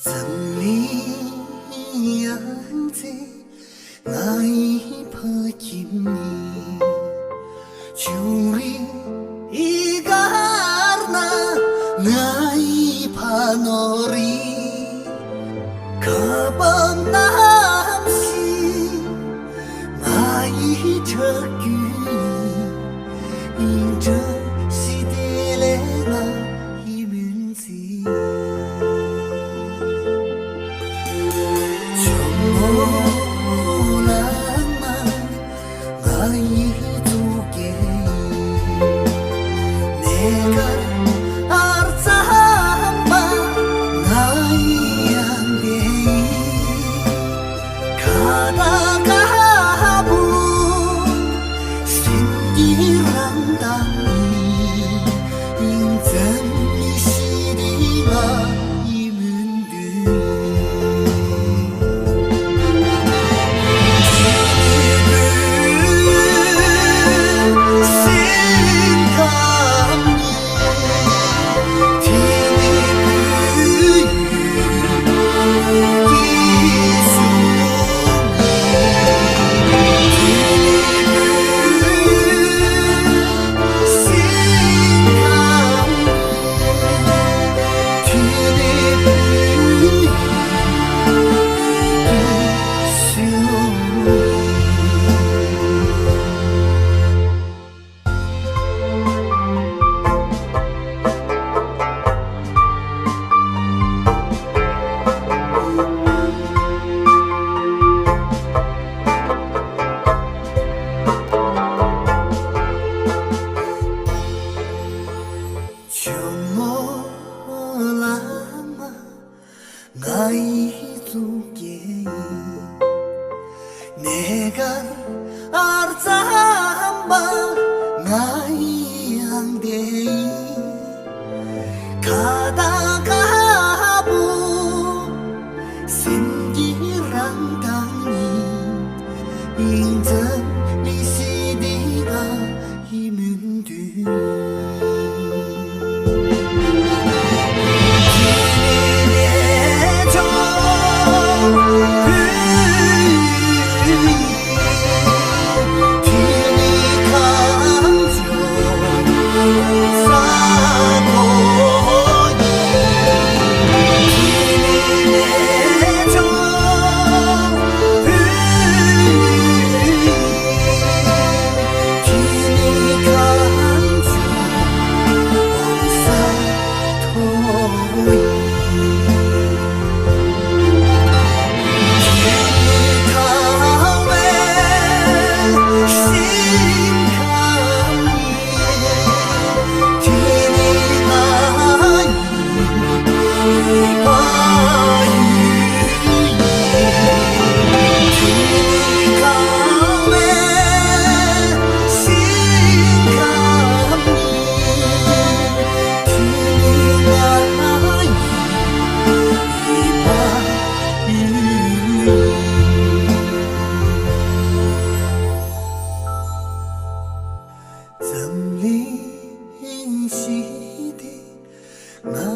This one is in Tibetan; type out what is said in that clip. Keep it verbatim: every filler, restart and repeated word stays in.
འཛམ་གླིང་ཡང་རྩེ་ང་ཡི་ཕ་ཁྱིམ་ཡིན། ཆུང་རིའི་སྒར་ན་ང་ཡི་ཕ་ནོར་ཡིན། ཁ་པར་གནམ་བཞི་ང་ཡི་ཆགས་རྒྱུན་ཡིན། ཡིན་གྲངས་ཤིག་དེ་ལས་ང་ཡི་མུན་ཚིག་ཇོ་མོ་གླང་མ་ང་ཡི་གཙུག་རྒྱན་ཡིན། གནས་སྒར་ཨར་ཙམ་པ་ང་ཡི་དབྱངས་ལྡན་ཡིན། ཁ་བརྡ་དཀར་པོ་སེམས་ཀྱི་རང་མདངས་ཡིན། འཛམ་གླིང་ཞི་བདེ་ང་ཡི་མུན་སེམས་ཁམས་ནི། དེ་ནི་བོད་ཡུལ་གྱི་གསུང་ཡིན། དེ་ནི་བོད་སེམས་ཁམས་ནི། དེ་ནི་བོད་ཡུལ་གྱི་གསུང་ཡིན། ཇོ་མོ་གླང་མ་ང་ཡི་གཙུག་རྒྱན་ཡིན། གནས་སྒར་ཨར་ཙམ་པ་ང་ཡི་དབྱངས་ལྡན་ཡིན། ཁ་བརྡ་དཀར་པོ་སེམས་ཀྱི་རང་མདངས་ཡིན། འཛམ་གླིང་ཞི་བདེ་ང་ཡི་མུན་སེམས་འཛམ་གླིང་ཞི་བདེ་ང་